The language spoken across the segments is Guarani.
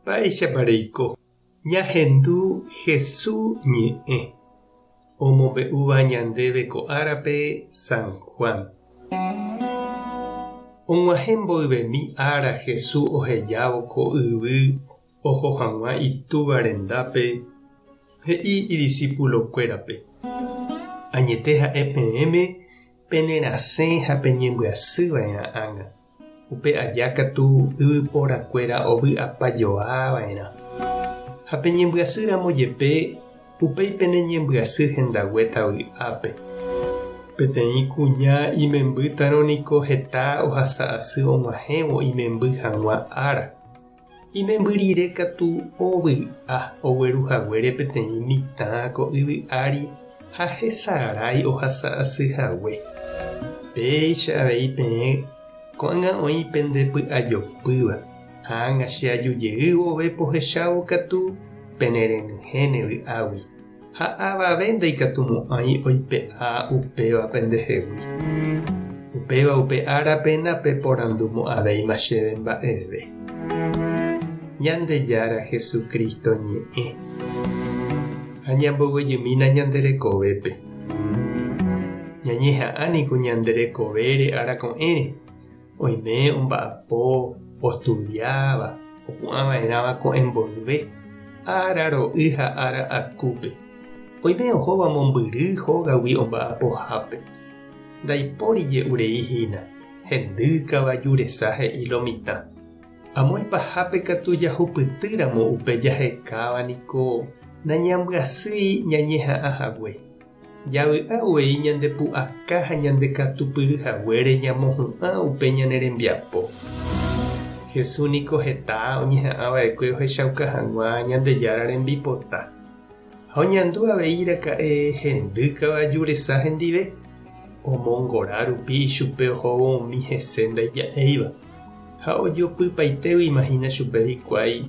Mba'éichapa reiko ñahendu Hesu ñe'ẽ omombe'úva ñandéve ko árape San Juan? Og̃uahẽ mboyvemi ára Hesu ohejávo ko yvy oho hag̃ua Itúva rendápe, he'i idisipulokuérape, Añete ha'e peẽme penerasẽ ha peñembyasy va'erã ág̃a. Upe aja katu yvyporakuéra ovy'apa joa va'erã. Ha peñembyasy ramo jepe, upéi pene ñembyasy hendaguéta vy'ápe. Peteĩ kuña imembýtarõ niko heta ohasa asy og̃uahẽvo imemby hag̃ua ára. Imemby rire katu ovy'a ogueru haguére peteĩ mitã ko yvy ári ha hesarái ohasa asy hague. Péicha avei peẽ ko'ág̃a oĩ pende py'ajopýva, ág̃a che aju jey vove pohechávo katu pene renyhẽne vy'águi, ha avave ndaikatumo'ãi oipe'a upéva pendehegui. Upéva upe árape napeporandumo'ãvéima chéve mba'eve. Ñandejára Jesucristo ñe'ẽ. Ha ñamboguejymína ñande rekovépe. Ñañeha'ã niko ñande rekovére ára ko'ẽre, oime omba'apo, ostudiáva, opu'ãva'erãva ko'ẽ mboyve, ára ro'y ha ára akúpe. Oime ohóva mombyry hógagui omba'apohápe. Ndaipóri je'urei hína, hendy kavaju resa he'i lo mitã. Amo ipahápe katu jahupytýramo upe jahekáva niko nañambyasýi ñañeha'ã hague. Javy'a uvei ñande pu'aka ha ñande katupyry haguére ñamohu'ã upe ñane rembiapo. Jesús niko heta oñeha'ã va'ekue ohechauka hag̃ua Ñandejára rembipota. Ha oñandu avei raka'e hendy kavaju resa hendive, omongora rupi ichupe ohóvo umi hese ndaija'éiva. Ha ojopypaitéguima hína chupe hikuái,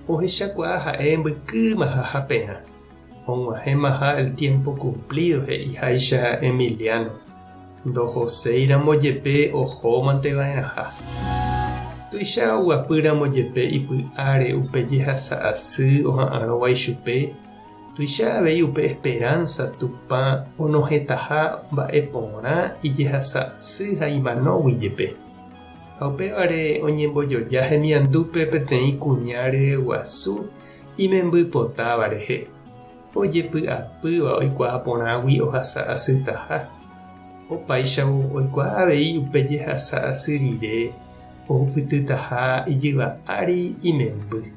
ohechakuaa ha'e mbykýmaha haperã. Og̃uahẽmaha el tiempo cumplido he'iháicha Emiliano, ndohoséiramo jepe ohómante va'erãha. Tuicha oguapýramo jepe ipy'áre upe jehasa asy oha'arõva ichupe, tuicha avei upe esperanza Tupã onohẽtaha mba'e porã ijehasa asy ha imanógui jepe. Ha upévare oñembojoja hemiandúpe peteĩ kuña ryeguasu imemby potáva rehe, ojepy'apýva oikuaa porãgui ohasa asytaha. Opáichavo oikuaa avei upe jehasa asy rire ohupytytaha ijyva ári imemby.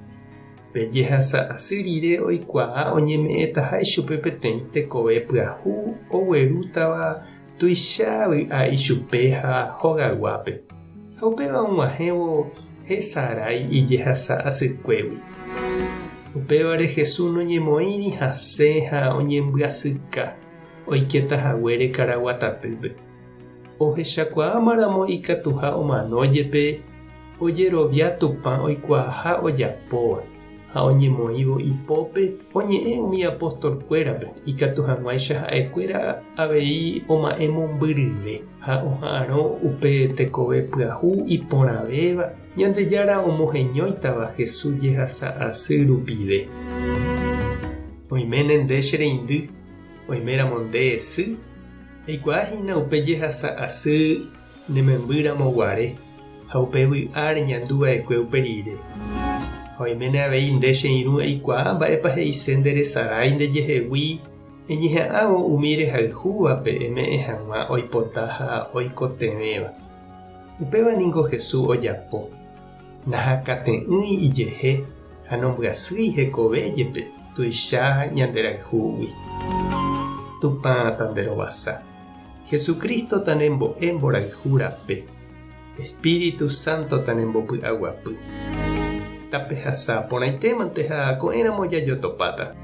Pe jehasa asy rire oikuaa oñeme'ẽtaha ichupe peteĩ tekove pyahu oguerútava tuicha vy'a ichupe ha hogayguápe. Ha upéva og̃uahẽvo hesarái ijehasa asykuégui. Upévare Jesús noñemoĩri hasẽ ha oñembyasyka oikéta haguére karaguatatýpe. Ohechakuaámaramo ikatuha omano jepe ojerovia Tupã oikuaaha ojapóva. Ha oñemoĩvo ipópe, oñe'ẽ umi apostolkuérape, ikatu hag̃uáicha ha'ekuéra avei oma'ẽ mombyryve ha oha'arõ upe tekove pyahu iporãvéva Ñandejára omoheñóitava Jesús jehasa asy rupive. Oiméne nde che reindy, oiméramo nde sy, eikuaa hína upe jehasa asy ne membýramo guare. Ha upe vy'a reñandu va'ekue upe rire. Ha oiméne avei nde che irũ eikuaa mba'épa he'ise nde resarái ndejehegui eñeha'ãvo umi rehayhúvape eme'ẽ hag̃ua oipota ha oikotevẽva. Upéva ningo Jesús ojapo. Nahakate'ỹi ijehe ha nombyasýi hekove jepe tuicha ñanderayhúgui. Tupã tanderovasa. Jesucristo tanembo'e mborayhu rape. Espíritu Santo tanembopy'aguapy. Tapehasa porãitémante ha ko'ẽramo jajotopáta.